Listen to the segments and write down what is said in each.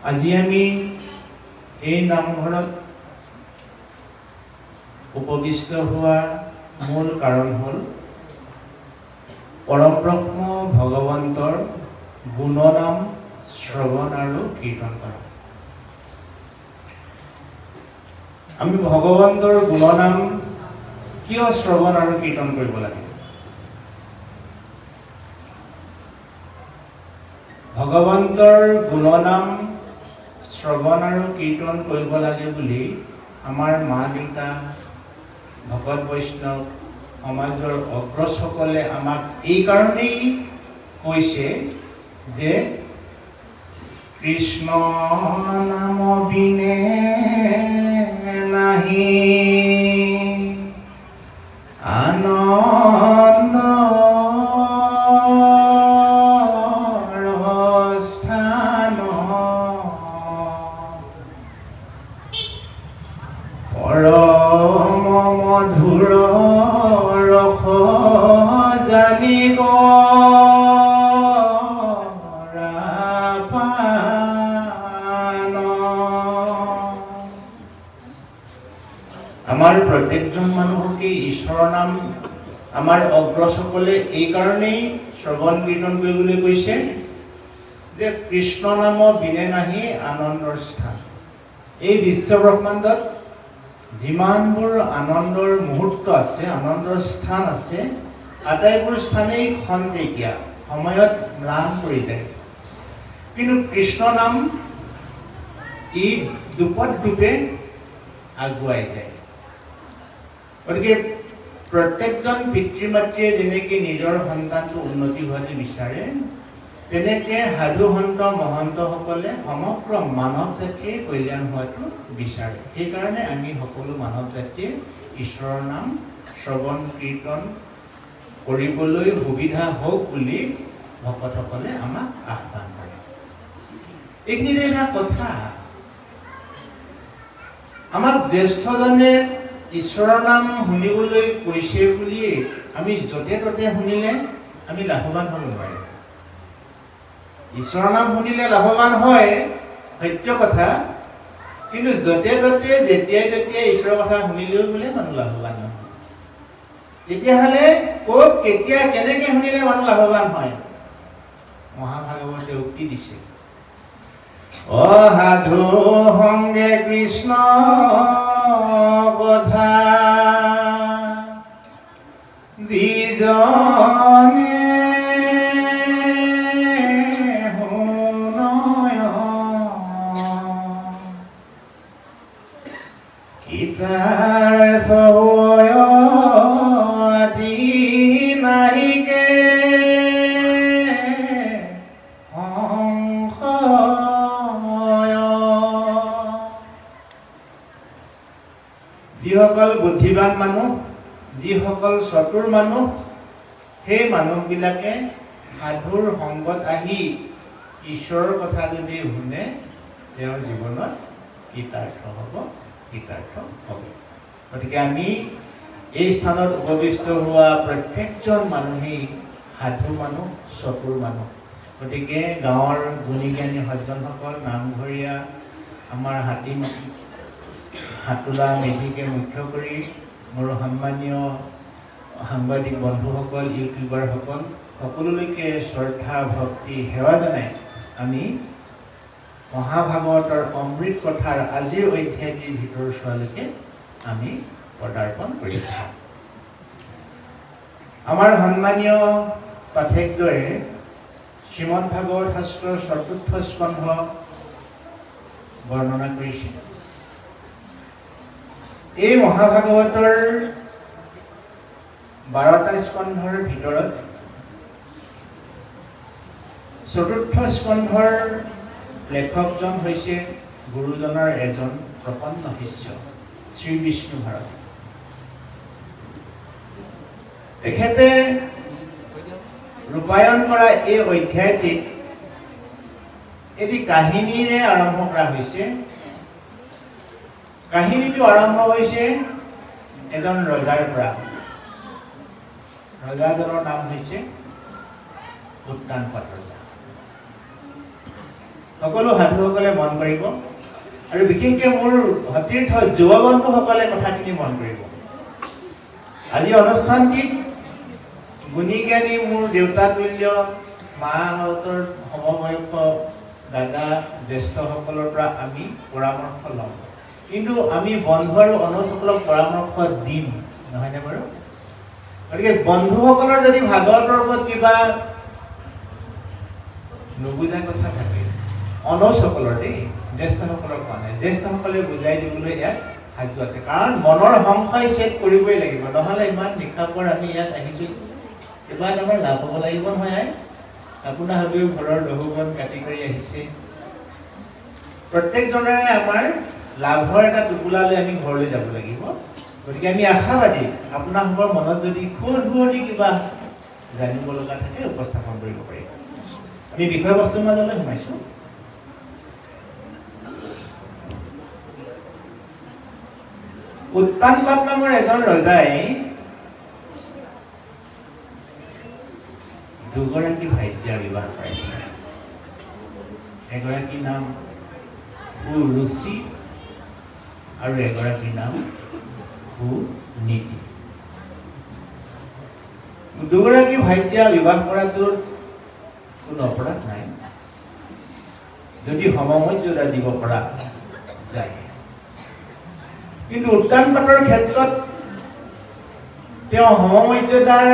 আজি আমি এই নামঘৰত উপবিষ্ট হোৱাৰ মূল কাৰণ হ'ল পৰব্ৰহ্ম ভগৱন্তৰ গুণনাম শ্ৰৱণ আৰু কীৰ্তন কৰা। আমি ভগৱন্তৰ গুণনাম কিয় শ্ৰৱণ আৰু কীৰ্তন কৰিব লাগে? ভগৱন্তৰ গুণনাম শ্ৰৱণ আৰু কীৰ্তন কৰিব লাগে বুলি আমাৰ মা দেউতা, ভকত বৈষ্ণৱ, সমাজৰ অগ্ৰজসকলে আমাক এই কাৰণেই কৈছে যে কৃষ্ণ নাম বিনে নাহি আনন্দ স্থান, পৰম মধুৰ ৰস জানিব পান। আমাৰ প্ৰত্যেকজন মানুহকে ঈশ্বৰৰ নাম আমাৰ অগ্ৰজসকলে এই কাৰণেই শ্ৰৱণ কীৰ্তন কৰিবলৈ কৈছে যে কৃষ্ণ নাম বিনে নাহি আনন্দৰ স্থান। এই বিশ্ব ব্ৰহ্মাণ্ডত যিমানবোৰ আনন্দৰ মুহূৰ্ত আছে, আনন্দৰ স্থান আছে, আটাইবোৰ স্থানেই খন্তেকীয়া, সময়ত ম্লান পৰি যায়। কিন্তু কৃষ্ণ নাম ই দুপদ ৰূপে আগুৱাই যায়। গতিকে প্ৰত্যেকজন পিতৃ মাতৃয়ে যেনেকৈ নিজৰ সন্তানটো উন্নতি হোৱাটো বিচাৰে, তেনেকৈ সাধু সন্ত মহন্তসকলে সমগ্ৰ মানৱ জাতিৰ কল্যাণ হোৱাটো বিচাৰে। সেইকাৰণে আমি সকলো মানৱ জাতিয়ে ঈশ্বৰৰ নাম শ্ৰৱণ কীৰ্তন কৰিবলৈ সুবিধা হওক বুলি ভকতসকলে আমাক আহ্বান কৰে। এইখিনিতে এটা কথা, আমাক জ্যেষ্ঠজনে ঈশ্বৰৰ নাম শুনিবলৈ কৈছে বুলিয়ে আমি য'তে ত'তে শুনিলে আমি লাভৱান হ'ব নোৱাৰিম। ঈশ্বৰৰ নাম শুনিলে লাভৱান হয়, সত্য কথা, কিন্তু য'তে ত'তে যেতিয়াই তেতিয়াই ঈশ্বৰৰ কথা শুনিলেও বোলে মানুহ লাভৱান নহয়। তেতিয়াহ'লে ক'ত কেতিয়া কেনেকে শুনিলে মানুহ লাভৱান হয়? মহাভাগৱতে উক্তি দিছে, অসাধু সংগে কৃষ্ণ কথা যিজনে শুনয়, কৃতাৰ্থ হোৱয় আতি নাহিকে সংশয়। যিসকল বুদ্ধিমান মানুহ, যিসকল চতুৰ মানুহ, সেই মানুহবিলাকে সাধুৰ সংগত আহি ঈশ্বৰৰ কথা যদি শুনে, তেওঁৰ জীৱনত কৃতাৰ্থ হ'ব, কৃতাৰ্থ হ'ব। গতিকে আমি এই স্থানত উপবিষ্ট হোৱা প্ৰত্যেকজন মানুহেই সাধু মানুহ, চতুৰ মানুহ। গতিকে গাঁৱৰ গুণী জ্ঞানী সজ্জনসকল, নামঘৰীয়া আমাৰ হাতী হাতোলা মেধিকে মুখ্য কৰি মোৰ সন্মানীয় সাংবাদিক বন্ধুসকল, ইউটিউবাৰসকল, সকলোলৈকে শ্ৰদ্ধা ভক্তি সেৱা জনাই আমি মহাভাগৱতৰ অমৃত কথাৰ আজিৰ অধ্যায়টিৰ ভিতৰ চোৱালৈকে আমি পদাৰ্পণ কৰিছোঁ। আমাৰ সন্মানীয় পাঠকদ্বয়ে শ্ৰীমদ ভাগৱত শাস্ত্ৰৰ চতুৰ্থ স্কন্ধ বৰ্ণনা কৰিছে। এই মহাভাগৱতৰ 12টা স্কন্ধৰ ভিতৰত চতুৰ্থ স্কন্ধৰ লেখকজন হৈছে গুৰুজনাৰ এজন প্ৰপন্ন শিষ্য শ্ৰী বিষ্ণু ভাৰতী। তেখেতে ৰূপায়ণ কৰা এই অধ্যায়টিত এটি কাহিনীৰে আৰম্ভ কৰা হৈছে। কাহিনীটো আৰম্ভ হৈছে এজন ৰজাৰ পৰা। ৰজাজনৰ নাম হৈছে উত্তানপাদ ৰজা। সকলো সাধুসকলে মন কৰিব আৰু বিশেষকৈ মোৰ সতীৰ্থ যুৱ বন্ধুসকলে কথাখিনি মন কৰিব। আজি অনুষ্ঠানটিত গুণী জ্ঞানী মোৰ দেউতা তুল্য মাহঁতৰ সমবয়স দাদা জ্যেষ্ঠসকলৰ পৰা আমি পৰামৰ্শ ল'ম, কিন্তু আমি বন্ধু আৰু অনুজসকলক পৰামৰ্শ দিম, নহয়নে বাৰু? গতিকে বন্ধুসকলৰ যদি ভাগৱতৰ ওপৰত কিবা নুবুজা কথা থাকে, অনুজসকলৰ দেই, জ্যেষ্ঠসকলৰ কোৱা নাই, জ্যেষ্ঠসকলে বুজাই দিবলৈ ইয়াত সাজু আছে। কাৰণ মনৰ সংশয় ছেদ কৰিবই লাগিব, নহ'লে ইমান নিশাপৰ আমি ইয়াত আহিছোঁ, কিবা এটা আমাৰ লাভ হ'ব লাগিব নহয়। আই আপোনাৰ হাবিও ঘৰৰ দহু বন কাটি কৰি আহিছে। প্ৰত্যেকজনৰে আমাৰ লাভৰ এটা টোপোলা লৈ আমি ঘৰলৈ যাব লাগিব। গতিকে আমি আশাবাদী আপোনালোকৰ মনত যদি সুধি কিবা জানিব লগা থাকে উপস্থাপন কৰিব পাৰিব। আমি বিষয়বস্তুৰ মাজলৈ সোমাইছোঁ। উত্তানপাদ নামৰ এজন ৰজাই দুগৰাকী ভাৰ্যা বিবাহ কৰাইছিল। এগৰাকী নাম সুৰুচি আৰু এগৰাকীৰ নাম সুনীতি। দুগৰাকী ভাৰ্যা বিবাহ কৰাটোৰ কোনো অপৰাধ নাই, যদি সমমৰ্যাদা দিব পৰা যায়। কিন্তু উত্তানপাদৰ ক্ষেত্ৰত তেওঁ সমমৰ্যাদাৰ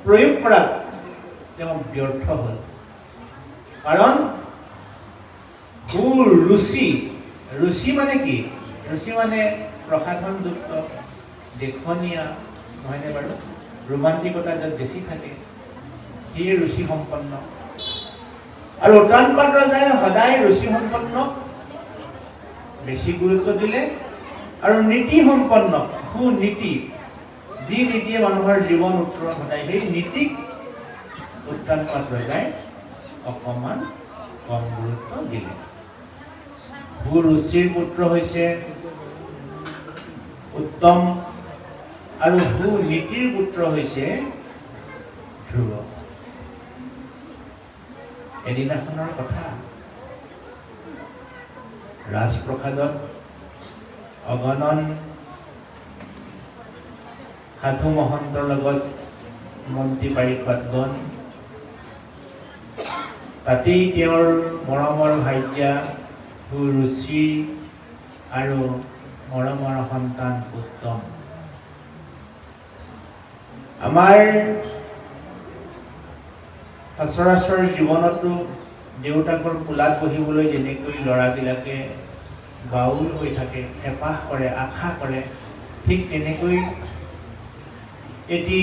প্ৰয়োগ কৰাত তেওঁ ব্যৰ্থ হ'ল। কাৰণ সুৰুচি, ৰুচি মানে কি? ৰুচি মানে প্ৰসাধনযুক্ত, দেখনীয়া, নহয়নে বাৰু? ৰোমান্টিকতা য'ত বেছি থাকে সিয়ে ৰুচি সম্পন্ন। আৰু উত্তানপাদ ৰজাই সদায় ৰুচি সম্পন্নক বেছি গুৰুত্ব দিলে আৰু নীতি সম্পন্ন সুনীতি, যি নীতিয়ে মানুহৰ জীৱন উত্তৰণ ঘটায়, সেই নীতিক উত্তানপাদ ৰজাই অকণমান কম গুৰুত্ব দিলে। সুৰুচিৰ পুত্ৰ হৈছে উত্তম আৰু সুনীতিৰ পুত্ৰ হৈছে ধ্ৰুৱ। এদিনাখনৰ কথা, ৰাজপ্ৰসাদত অগণন সাধু মহন্তৰ লগত মন্ত্ৰী পাৰিষদগণ, তাতেই তেওঁৰ মৰমৰ ভাৰ্যা সুৰুচি আৰু মৰমৰ সন্তান উত্তম। আমাৰ সচৰাচৰ জীৱনতো দেউতাকৰ কোলাত বহিবলৈ যেনেকৈ ল'ৰাবিলাকে বাউল হৈ থাকে, হেঁপাহ কৰে, আশা কৰে, ঠিক তেনেকৈ এটি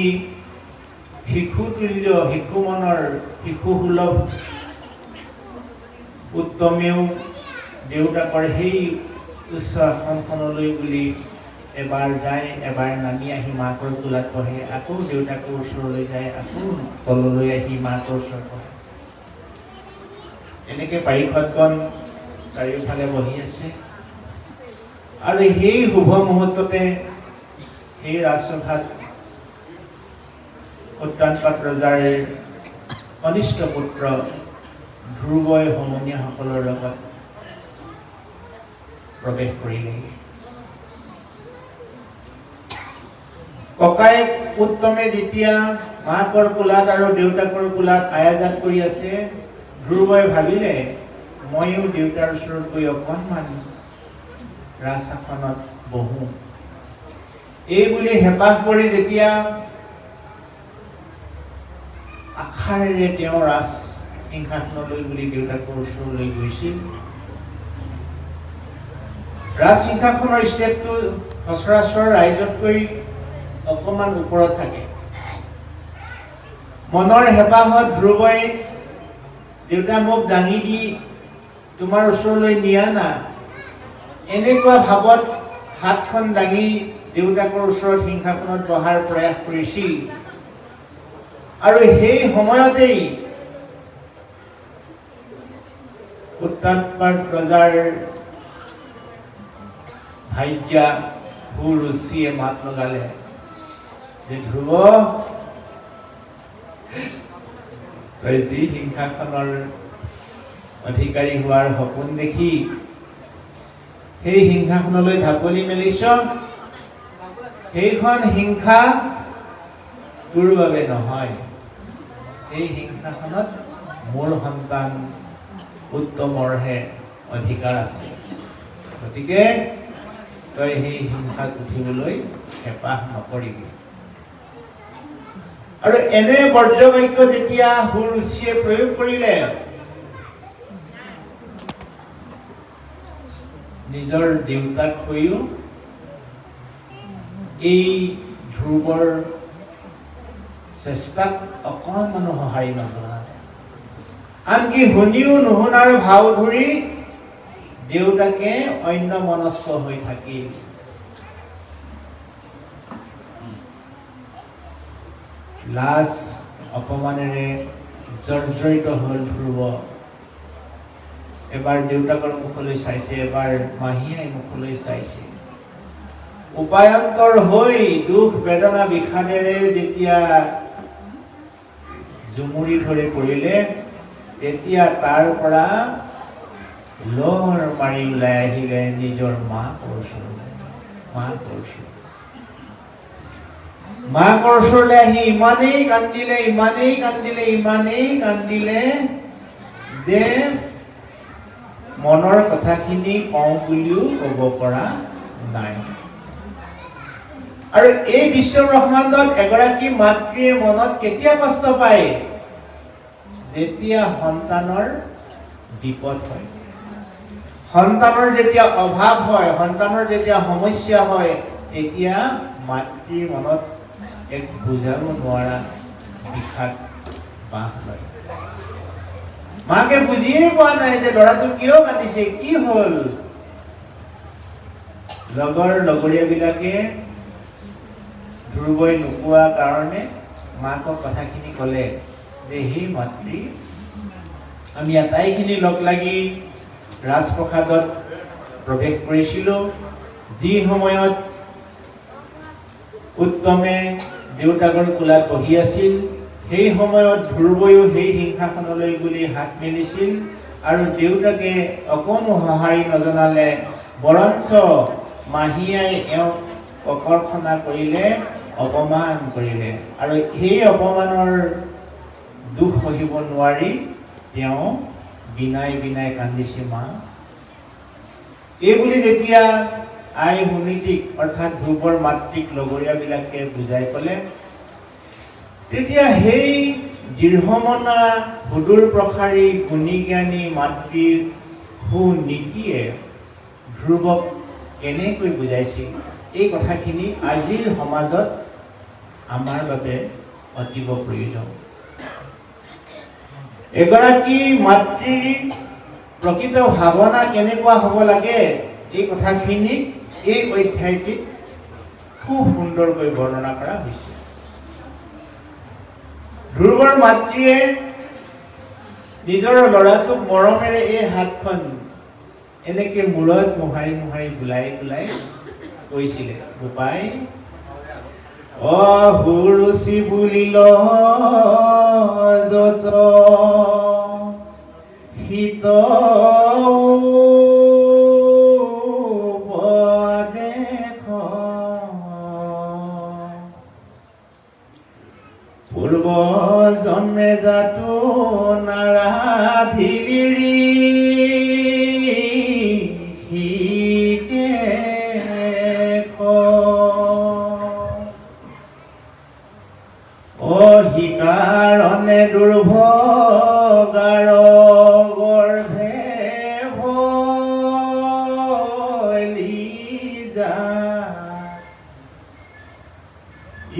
শিশুতুল্য, শিশু মনৰ শিশুসুলভ উত্তমেও দেউতাকৰ সেই উচ্চ আসনখনলৈ বুলি এবাৰ যায়, এবাৰ নামি আহি মাকৰ কোলাত বহে, আকৌ দেউতাকৰ ওচৰলৈ যায়, আকৌ তললৈ আহি মাকৰ ওচৰত বহে। এনেকৈ পাৰিষদগণ চাৰিওফালে বহি আছে আৰু সেই শুভ মুহূৰ্ততে সেই ৰাজসভাত উত্তানপাদ ৰজাৰ কনিষ্ঠ পুত্ৰ ধ্ৰুৱই সমনীয়াসকলৰ লগত প্ৰৱেশ কৰিলে। ককায়েক উত্তমে যেতিয়া মাকৰ কোলাত আৰু দেউতাকৰ কোলাত আয়াজাত কৰি আছে, ধ্ৰুৱই ভাবিলে ময়ো দেউতাৰ ওচৰত গৈ অকণমান ৰাজশাসনত বহোঁ। এই বুলি হেঁপাহ কৰি যেতিয়া আশাৰে তেওঁ ৰাজ সিংহাসনলৈ বুলি দেউতাকৰ ওচৰলৈ গৈছিল, ৰাজ সিংহাসনৰ ষ্টেপটো সচৰাচৰ ৰাইজতকৈ অকণমান ওপৰত থাকে। মনৰ হেঁপাহত ধ্ৰুৱই দেউতা মোক দাঙি দি তোমাৰ ওচৰলৈ নিয়া না, এনেকুৱা ভাৱত হাতখন দাঙি দেউতাকৰ ওচৰত সিংহাসনত বহাৰ প্ৰয়াস কৰিছিল। আৰু সেই সময়তেই উত্তানপাদ ৰজাৰ ভাৰ্যা সুৰুচিয়ে মাত লগালে যে ধ্ৰুৱ, তই যি সিংহাসনৰ অধিকাৰী হোৱাৰ সপোন দেখি সেই সিংহাসনলৈ ঢাপলি মেলিছ, সেইখন হিংসা তোৰ বাবে নহয়। সেই সিংহাসনত মোৰ সন্তান উত্তমৰহে অধিকাৰ আছে, গতিকে তই সেই হিংসাত উঠিবলৈ হেঁপাহ নকৰিবি। আৰু এনে বৰ্জবাক্য যেতিয়া সুৰুচিয়ে প্ৰয়োগ কৰিলে, নিজৰ দেউতাক হৈও এই ধ্ৰুৱৰ চেষ্টাক অকণমানো সঁহাৰি নজনালে। আনকি শুনিও নুশুনাৰ ভাও ধৰি দেউতাকে অন্য মনস্ক হৈ থাকিল। লাজ অপমানেৰে জৰ্জৰিত হ'ল ধ্ৰুৱ। এবাৰ দেউতাকৰ মুখলৈ চাইছে, এবাৰ মাহীয়াই মুখলৈ চাইছে। উপায়ন্তৰ হৈ দুখ বেদনা বিষাদেৰে যেতিয়া জুমুৰি ধৰি পৰিলে, তেতিয়া তাৰ পৰা লৰ মাৰি ওলাই আহিলে নিজৰ মাকৰ ওচৰলৈ। মাকৰ ওচৰলৈ আহি ইমানেই কান্দিলে, ইমানেই কান্দিলে, ইমানেই কান্দিলে যে মনৰ কথাখিনি কওঁ বুলিও ক'ব পৰা নাই। আৰু এই বিশ্ব ব্ৰহ্মাণ্ডত এগৰাকী মাতৃয়ে মনত কেতিয়া কষ্ট পায়? যেতিয়া সন্তানৰ বিপদ হয়, সন্তানৰ যেতিয়া অভাৱ হয়, সন্তানৰ যেতিয়া সমস্যা হয়, তেতিয়া মাতৃৰ মনত এক বুজাব নোৱাৰা বিষাদ বাহ লয়। মাকে বুজিয়ে পোৱা নাই যে ল'ৰাটো কিয় কান্দিছে, কি হ'ল। লগৰ লগৰীয়াবিলাকে ধ্ৰুৱই নোকোৱা কাৰণে মাকক কথাখিনি ক'লে যে হে মাতৃ, আমি আটাইখিনি লগ লাগি ৰাজপ্ৰসাদত প্ৰৱেশ কৰিছিলোঁ। যি সময়ত উত্তমে দেউতাকৰ কোলাত বহি আছিল, সেই সময়ত ধ্ৰুৱয়ো সেই সিংহাসনলৈ বুলি হাত মেলিছিল আৰু দেউতাকে অকণো সঁহাৰি নজনালে, বৰঞ্চ মাহীয়াই এওঁক ককৰ্থনা কৰিলে, অপমান কৰিলে। আৰু সেই অপমানৰ দুখ সহিব নোৱাৰি তেওঁ বিনাই বিনাই কান্দিছে মা। এই বুলি যেতিয়া আই সুনীতিক অৰ্থাৎ ধ্ৰুৱৰ মাতৃক লগৰীয়াবিলাকে বুজাই ক'লে, তেতিয়া সেই দৃঢ়মনা সুদূৰ প্ৰসাৰী গুণী জ্ঞানী মাতৃৰ সুনীতিয়ে ধ্ৰুৱক কেনেকৈ বুজাইছিল, এই কথাখিনি আজিৰ সমাজত আমাৰ বাবে অতীৱ প্ৰয়োজন। এগৰাকী মাতৃৰ প্ৰকৃত ভাৱনা কেনেকুৱা হ'ব লাগে, এই কথাখিনি এই অধ্যায়টিত খুব সুন্দৰকৈ বৰ্ণনা কৰা হৈছে। ধ্ৰুৱৰ মাতৃয়ে নিজৰ ল'ৰাটোক মৰমেৰে এই হাতখন এনেকে মূৰত মোহাৰি মোহাৰি বুলাই বুলাই কৈছিলে, বোপাই অ সুৰুচি বুলিল যত হিত উপদেশ, পূৰ্ব জন্মে যাতো নাৰাধিলি অহিকাৰণে দুৰ্ভগাৰ গৰ্ভে ভৈলি যা,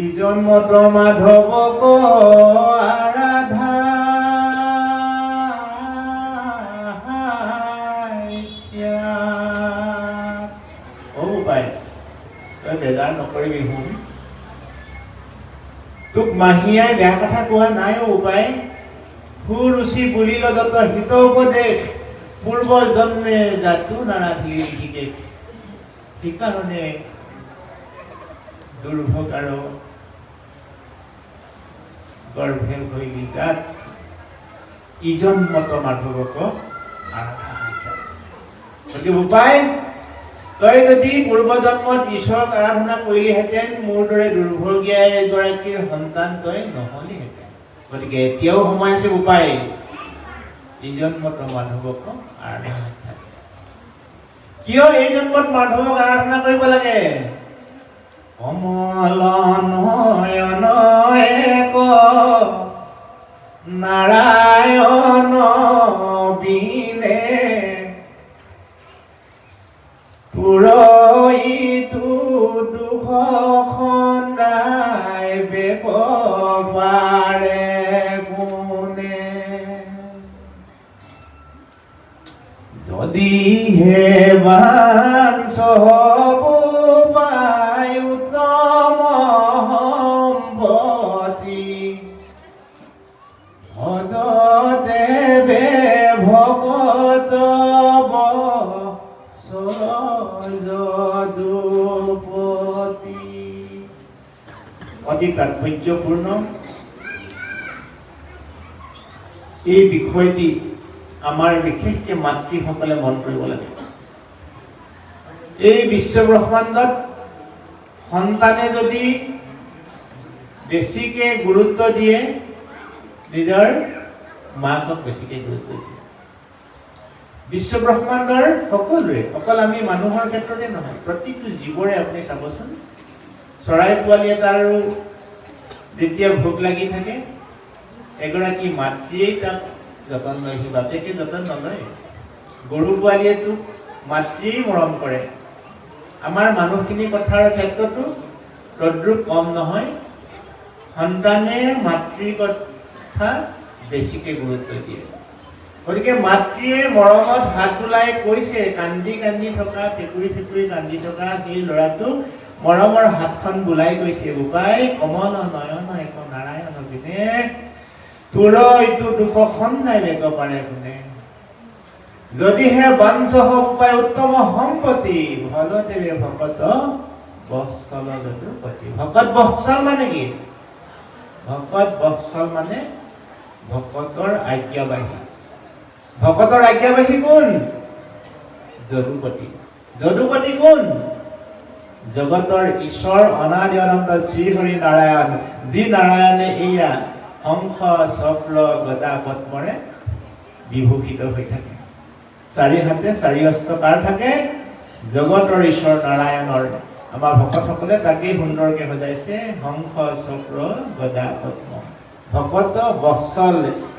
ই জন্মত মাধৱক আৰাধা। অ বোপাই, তই বেজাৰ নকৰিবি শুন, তোক মাহীয়াই বেয়া কথা কোৱা নাই অ বোপাই। সুৰুচি বুলিল যত হিত উপদেশ, পূৰ্ব জন্মে জাতো নাৰাধিলি ঋষিকেশ। সেইকাৰণে দুৰ্ভোগ আৰু গৰ্ভে ভৈলি জাত, ইজন্মত মাধৱক আৰাধনা কৰিছা। গতিকে বোপাই, তই যদি পূৰ্বজন্মত ঈশ্বৰক আৰাধনা কৰিলিহেঁতেন, মোৰ দৰে দুৰ্ভগীয়া এগৰাকীৰ সন্তান তই নহলিহেঁতেন। গতিকে এতিয়াও সময় আছে বোপাই, এই জন্মত মাধৱক আৰাধনা থাকে। কিয় এই জন্মত মাধৱক আৰাধনা কৰিব লাগে? কমল নয়ন এক নাৰায়ণ বিনে তোৰ ইটো দুখ খণ্ডাইবে পাৰে কোনে? যদিহে বাঞ্ছ বোপাই উত্তম সম্পত্তি, ভজ তেবে ভকত যদুপতি। অতি তাৎপৰ্যপূৰ্ণ এই বিষয়টি আমাৰ বিশেষকৈ মাতৃসকলে মন কৰিব লাগে। এই বিশ্ব ব্ৰহ্মাণ্ডত সন্তানে যদি বেছিকে গুৰুত্ব দিয়ে, নিজৰ মাকক বেছিকে গুৰুত্ব দিয়ে। বিশ্ব ব্ৰহ্মাণ্ডৰ সকলোৰে, অকল আমি মানুহৰ ক্ষেত্ৰতে নহয়, প্ৰতিটো জীৱৰে আপুনি চাবচোন, চৰাই পোৱালি এটাৰো যেতিয়া ভোক লাগি থাকে, এগৰাকী মাতৃয়েই তাক যতন লয়, সি বাপেকে যতন নলয়। গৰু পোৱালিয়েতো মাতৃয়েই মৰম কৰে। আমাৰ মানুহখিনি কথাৰ ক্ষেত্ৰতো তদ্ৰূপ কম নহয়, সন্তানে মাতৃৰ কথা বেছিকে গুৰুত্ব দিয়ে। গতিকে মাতৃয়ে মৰমত হাত বুলাই কৈছে, কান্দি কান্দি থকা, ফেকুৰি ফেকুৰি কান্দি থকা সেই ল'ৰাটোক মৰমৰ হাতখন বুলাই কৈছে, বোপাই, কমল নয়ন এক নাৰায়ণ বিনে তোৰ এইটো দুখ খণ্ডাইবেক পাৰে কোনে? যদিহে বাঞ্ছ বোপাই উত্তম সম্পত্তি, ভজ তেবে ভকত বৎসল যদুপতি। ভকত বৎসল মানে কি? ভকত বৎসল মানে ভকতৰ আজ্ঞাবাহী। ভকতৰ আজ্ঞাবাহী কোন? যদুপতি। যদুপতি কোন? জগতৰ ঈশ্বৰ অনাদি অনন্ত শ্ৰীহৰি নাৰায়ণ, যি নাৰায়ণে এইয়া শংখ চক্ৰ গদা পদ্মৰে বিভূষিত হৈ থাকে। চাৰি হাতে চাৰি অস্ত্ৰ কাৰ থাকে? জগতৰ ঈশ্বৰ নাৰায়ণৰ। আমাৰ ভকতসকলে তাকেই সুন্দৰকে সজাইছে, শংখ চক্ৰ গদা পদ্ম। ভকত বৎসল,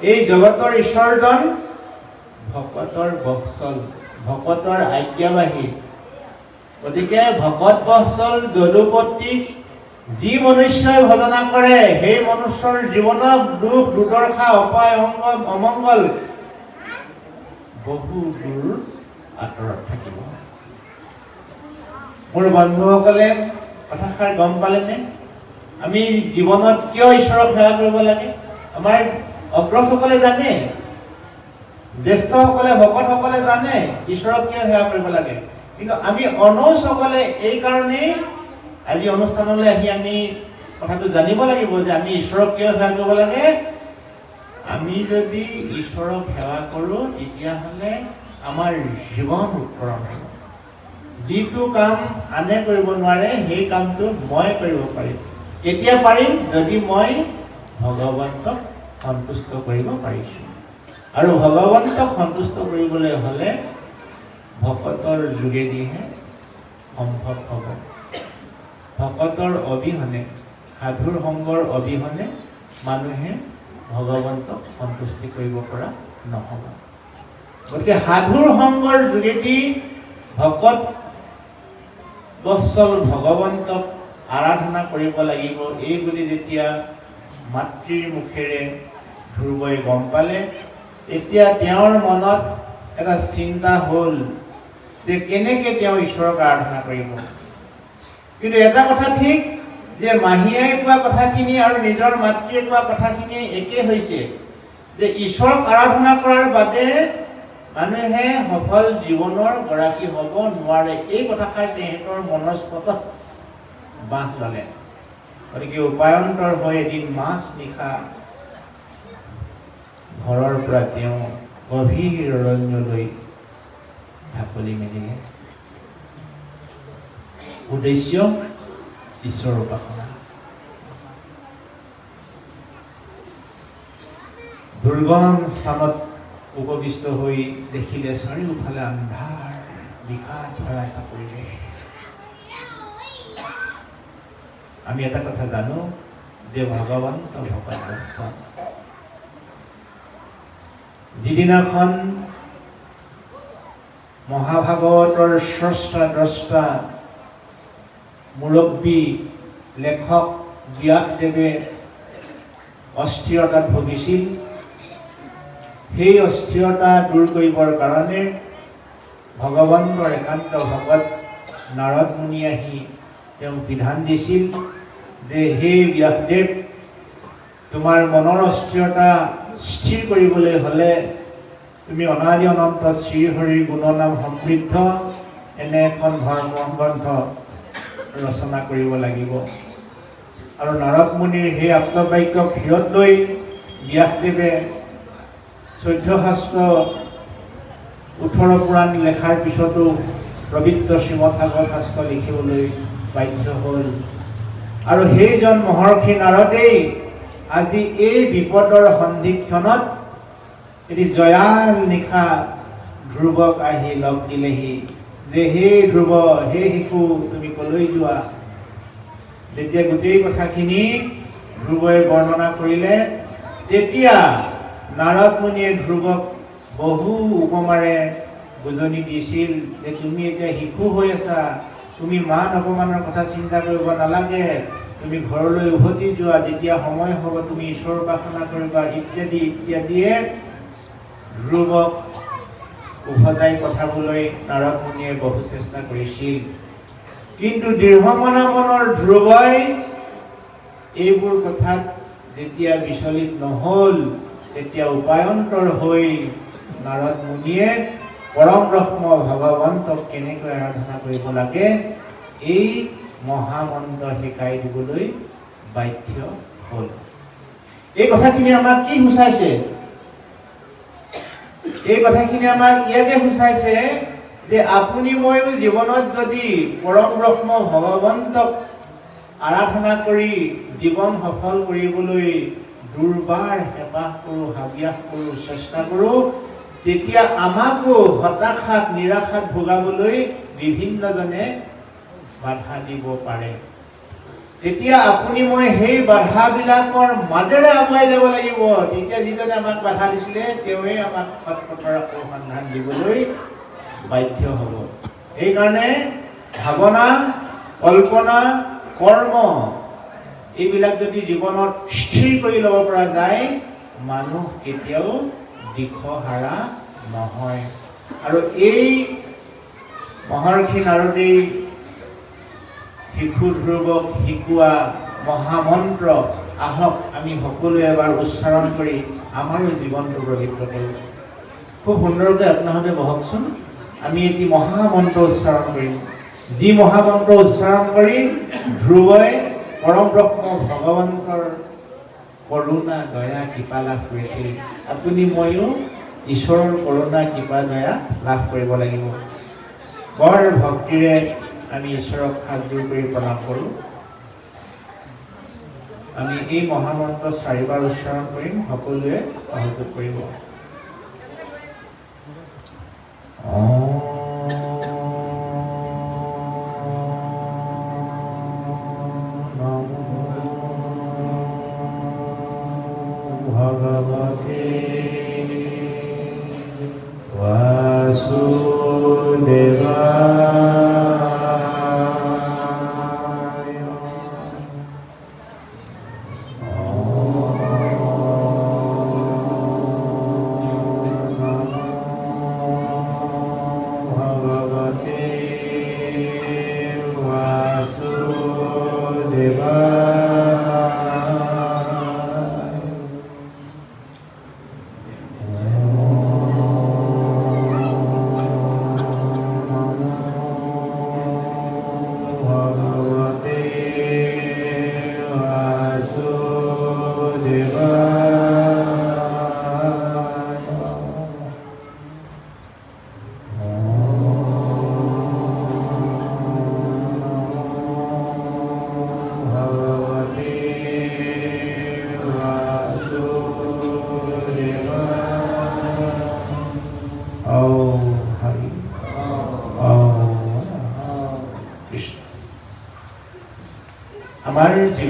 এই জগতৰ ঈশ্বৰজন ভকতৰ বৎসল, ভকতৰ আজ্ঞাবাহী। গতিকে ভকত বৎসল যদুপতিক যি মনুষ্যই ভজনা কৰে, সেই মনুষ্যৰ জীৱনত দুখ দুৰ্দশা অপায় অমংগল বহু দূৰ আঁতৰত থাকিব। মোৰ বন্ধুসকলে কথাষাৰ গম পালেনে? আমি জীৱনত কিয় ঈশ্বৰক সেৱা কৰিব লাগে? আমাৰ অগ্ৰজসকলে জানে, জ্যেষ্ঠসকলে, ভকতসকলে জানে ঈশ্বৰক কিয় সেৱা কৰিব লাগে। কিন্তু আমি অনুজসকলে এই কাৰণেই আজি অনুষ্ঠানলৈ আহি আমি কথাটো জানিব লাগিব যে আমি ঈশ্বৰক কিয় সেৱা কৰিব লাগে। আমি যদি ঈশ্বৰক সেৱা কৰোঁ, তেতিয়াহ'লে আমাৰ জীৱন উত্তৰণ হ'ব। যিটো কাম আনে কৰিব নোৱাৰে, সেই কামটো মই কৰিব পাৰিম। কেতিয়া পাৰিম? যদি মই ভগৱন্তক সন্তুষ্ট কৰিব পাৰিছোঁ। আৰু ভগৱন্তক সন্তুষ্ট কৰিবলৈ হ'লে ভকতৰ যোগেদিহে সম্ভৱ হ'ব। ভকতৰ অবিহনে, সাধুৰ সংগৰ অবিহনে মানুহে ভগৱন্তক সন্তুষ্টি কৰিব পৰা নহ'ব। গতিকে সাধুৰ সংগৰ যোগেদি ভকত বৎসল ভগৱন্তক আৰাধনা কৰিব লাগিব, এই বুলি যেতিয়া মাতৃৰ মুখেৰে ধ্ৰুৱই গম পালে, তেতিয়া তেওঁৰ মনত এটা চিন্তা হ'ল যে কেনেকে তেওঁ ঈশ্বৰক আৰাধনা কৰিব। কিন্তু এটা কথা ঠিক যে মাহীয়ে কোৱা কথাখিনি আৰু নিজৰ মাতৃয়ে কোৱা কথাখিনি একে হৈছে, যে ঈশ্বৰক আৰাধনা কৰাৰ বাদে মানুহে সফল জীৱনৰ গৰাকী হ'ব নোৱাৰে। এই কথাষাৰ তেহেঁতৰ মনস্পটত বাঁহ ল'লে। গতিকে উপায়ন্তৰ হৈ এদিন মাজ নিশা ঘৰৰ পৰা তেওঁ গভীৰ অৰণ্যলৈ ঢাকলি মেলিলে। উদ্দেশ্য ঈশ্বৰ উপাসনা। দুৰ্গম স্থানত উপবিষ্ট হৈ দেখিলে চাৰিওফালে আন্ধাৰ, বিকাশ ভৰা এটা পৰিৱেশ। আমি এটা কথা জানো যে ভগৱন্ত ভকত বৎসল। যিদিনাখন মহাভাগৱতৰ স্ৰষ্টা দ্ৰষ্টা মুৰব্বী লেখক ব্যাসদেৱে অস্থিৰতাত ভুগিছিল, সেই অস্থিৰতা দূৰ কৰিবৰ কাৰণে ভগৱন্তৰ একান্ত ভকত নাৰদ মুনি আহি তেওঁক বিধান দিছিল যে হে ব্যাসদেৱ, তোমাৰ মনৰ অস্থিৰতা স্থিৰ কৰিবলৈ হ'লে তুমি অনাদি অনন্ত শ্ৰীহৰিৰ গুণনাম সমৃদ্ধ এনে এখন ধৰ্মগ্ৰন্থ ৰচনা কৰিব লাগিব। আৰু নাৰদ মুনিৰ সেই আত্মবাক্যক শিৰত লৈ ব্যাসদেৱে 14 শাস্ত্ৰ 18 পুৰাণ লেখাৰ পিছতো পবিত্ৰ শ্ৰীমদ্ভাগৱত শাস্ত্ৰ লিখিবলৈ বাধ্য হ'ল। আৰু সেইজন মহৰ্ষি নাৰদেই আজি এই বিপদৰ সন্ধিক্ষণত এটি জয়াল নিশা ধ্ৰুৱক আহি লগ দিলেহি যে হে ধ্ৰুৱ, হে শিশু, তুমি কলৈ যোৱা? যেতিয়া গোটেই কথাখিনি ধ্ৰুৱই বৰ্ণনা কৰিলে, তেতিয়া নাৰদ মুনিয়ে ধ্ৰুৱক বহু উপমাৰে বুজনি দিছিল যে তুমি এতিয়া শিশু হৈ আছা, তুমি মান অপমানৰ কথা চিন্তা কৰিব নালাগে, তুমি ঘৰলৈ উভতি যোৱা, যেতিয়া সময় হ'ব তুমি ঈশ্বৰ উপাসনা কৰিবা, ইত্যাদি ইত্যাদিয়ে ধ্ৰুৱক উভতাই পঠাবলৈ নাৰদ মুনিয়ে বহু চেষ্টা কৰিছিল। কিন্তু দৃঢ়মনা মনৰ ধ্ৰুৱই এইবোৰ কথাত যেতিয়া বিচলিত নহ'ল, তেতিয়া উপায়ন্তৰ হৈ নাৰদ মুনিয়ে পৰম ব্ৰহ্ম ভগৱন্তক কেনেকৈ আৰাধনা কৰিব লাগে এই মহামন্ত্ৰ শিকাই দিবলৈ বাধ্য হ'ল। এই কথাখিনি আমাক কি সূচাইছে? এই কথাখিনি আমাক ইয়াকে সূচাইছে যে আপুনি ময়ো জীৱনত যদি পৰম ব্ৰহ্ম ভগৱন্তক আৰাধনা কৰি জীৱন সফল কৰিবলৈ দুৰ্বাৰ হেঁপাহ কৰোঁ, হাবিয়াস কৰোঁ, চেষ্টা কৰোঁ, তেতিয়া আমাকো হতাশাত নিৰাশাত ভোগাবলৈ বিভিন্নজনে বাধা দিব পাৰে। তেতিয়া আপুনি মই সেই বাধাবিলাকৰ মাজেৰে আগুৱাই যাব লাগিব। তেতিয়া যিজনে আমাক বাধা দিছিলে তেওঁৱেই আমাক সৎপথৰ আকৌ সন্ধান দিবলৈ বাধ্য হ'ব। সেইকাৰণে ভাৱনা, কল্পনা, কৰ্ম এইবিলাক যদি জীৱনত স্থিৰ কৰি ল'ব পৰা যায়, মানুহ কেতিয়াও দিশহাৰা নহয়। আৰু এই মহৰ্ষি নাৰদেই শিশু ধ্ৰুৱক শিকোৱা মহামন্ত্ৰ আহক আমি সকলোৱে এবাৰ উচ্চাৰণ কৰি আমাৰো জীৱনটো পবিত্ৰ কৰোঁ। খুব সুন্দৰকৈ আপোনালোকে বহকচোন, আমি এটি মহামন্ত্ৰ উচ্চাৰণ কৰিম। যি মহামন্ত্ৰ উচ্চাৰণ কৰি ধ্ৰুৱই পৰম ব্ৰহ্ম ভগৱন্তৰ কৰুণা দয়া কৃপা লাভ কৰিছিল, আপুনি ময়ো ঈশ্বৰৰ কৰুণা কৃপা দয়া লাভ কৰিব লাগিব। বৰ ভক্তিৰে আমি ঈশ্বৰক হাতযোৰ কৰি প্ৰণাম কৰোঁ। আমি এই মহামন্ত্ৰ চাৰিবাৰ উচ্চাৰণ কৰিম, সকলোৱে সহযোগ কৰিব। ভগৱতে বাসুদেৱায়।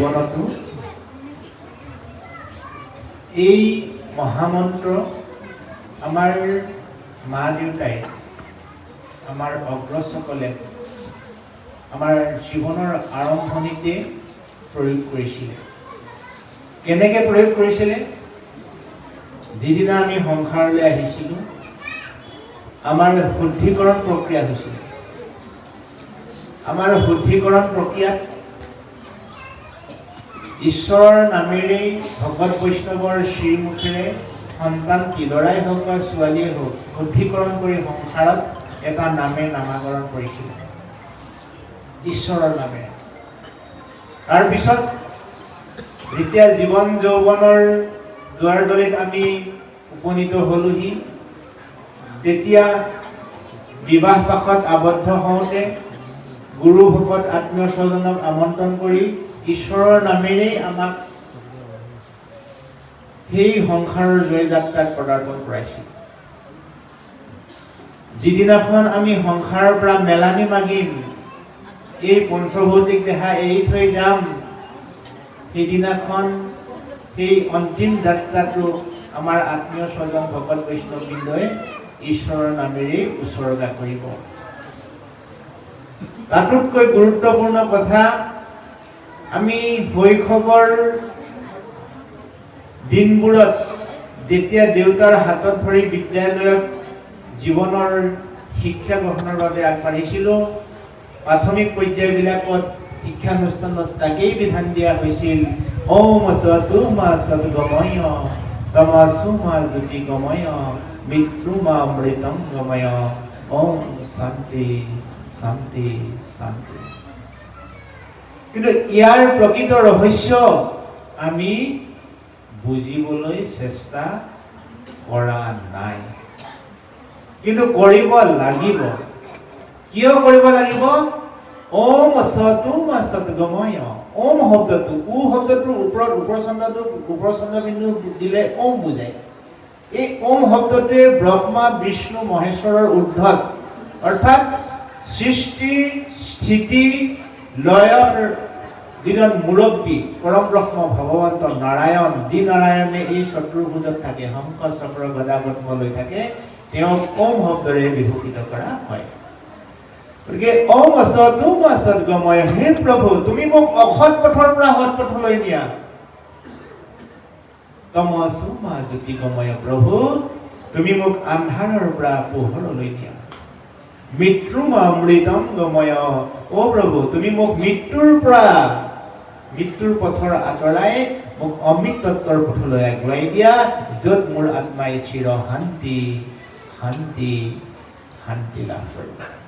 জীৱনতো এই মহামন্ত্ৰ আমাৰ মা দেউতাই, আমাৰ অগ্ৰজসকলে আমাৰ জীৱনৰ আৰম্ভণিতে প্ৰয়োগ কৰিছিলে। কেনেকৈ প্ৰয়োগ কৰিছিলে? যিদিনা আমি সংসাৰলৈ আহিছিলোঁ, আমাৰ শুদ্ধিকৰণ প্ৰক্ৰিয়া হৈছিলে। আমাৰ শুদ্ধিকৰণ প্ৰক্ৰিয়াত ঈশ্বৰৰ নামেৰেই ভকত বৈষ্ণৱৰ শ্ৰীমুখেৰে সন্তানটি, ল'ৰাই হওক বা ছোৱালীয়ে হওক, শুদ্ধিকৰণ কৰি সংসাৰত এটা নামে নামাকৰণ কৰিছিলে, ঈশ্বৰৰ নামেৰে। তাৰপিছত যেতিয়া জীৱন যৌৱনৰ দুৱাৰদলিত আমি উপনীত হ'লোহি, তেতিয়া বিবাহ পাশত আবদ্ধ হওঁতে গুৰু, ভকত, আত্মীয় স্বজনক আমন্ত্ৰণ কৰি ঈশ্বৰৰ নামেৰেই আমাক সেই সংসাৰৰ জয় যাত্ৰাত পদাৰ্পণ কৰাইছিল। যিদিনাখন আমি সংসাৰৰ পৰা মেলানি মাগিম, এই পঞ্চভৌতিক দেহা এৰি থৈ যাম, সেইদিনাখন সেই অন্তিম যাত্ৰাটো আমাৰ আত্মীয় স্বজন, ভকত বৈষ্ণৱবৃন্দই ঈশ্বৰৰ নামেৰেই উৎসৰ্গা কৰিব। তাতোতকৈ গুৰুত্বপূৰ্ণ কথা, আমি শৈশৱৰ দিনবোৰত যেতিয়া দেউতাৰ হাতত ধৰি বিদ্যালয়ত জীৱনৰ শিক্ষা গ্ৰহণৰ বাবে আগবাঢ়িছিলোঁ, প্ৰাথমিক পৰ্যায়বিলাকত শিক্ষানুষ্ঠানত তাকেই বিধান দিয়া হৈছিল, ওম অসতো মা সদ্গময়, তমসো মা জ্যোতিৰ্গময়, মৃত্যু মা অমৃতং গময়, ওম শান্তি শান্তি শান্তি। কিন্তু ইয়াৰ প্ৰকৃত ৰহস্য আমি বুজিবলৈ চেষ্টা কৰা নাই, কিন্তু কৰিব লাগিব। কিয় কৰিব লাগিব? ওম অসতো মা সদ্গময়, ওম শব্দটো, উ শব্দটোৰ ওপৰত উপচন্দ্ৰটো, ওপৰ চন্দ্ৰবিন্দু দিলে ওম বুজায়। এই ওম শব্দটোৱে ব্ৰহ্মা, বিষ্ণু, মহেশ্বৰৰ ঊৰ্ধত, অৰ্থাৎ সৃষ্টি, স্থিতি, লয়ৰ যিজন মুৰব্বী পৰম ব্ৰহ্ম ভগৱন্ত নাৰায়ণ, যি নাৰায়ণে এই চতুৰ্ভুজত থাকে, শংখ, চক্ৰ, গদা, পদ্ম লৈ থাকে, তেওঁক ওম শব্দৰে বিভূষিত কৰা হয়। গতিকে ওম অসতো মা সদ্গময়, হে প্ৰভু, তুমি মোক অসৎ পথৰ পৰা সৎ পথলৈ নিয়া। তমসো মা জ্যোতিৰ্গময়, প্ৰভু, তুমি মোক আন্ধাৰৰ পৰা পোহৰলৈ নিয়া। মৃত্যু মা অমৃতম গময়, অ প্ৰভু, তুমি মোক মৃত্যুৰ পৰা, মৃত্যুৰ পথৰ আঁতৰাই মোক অমৃতত্বৰ পথলৈ আগুৱাই দিয়া, য'ত মোৰ আত্মাই চিৰ শান্তি, শান্তি, শান্তি লাভ কৰিব।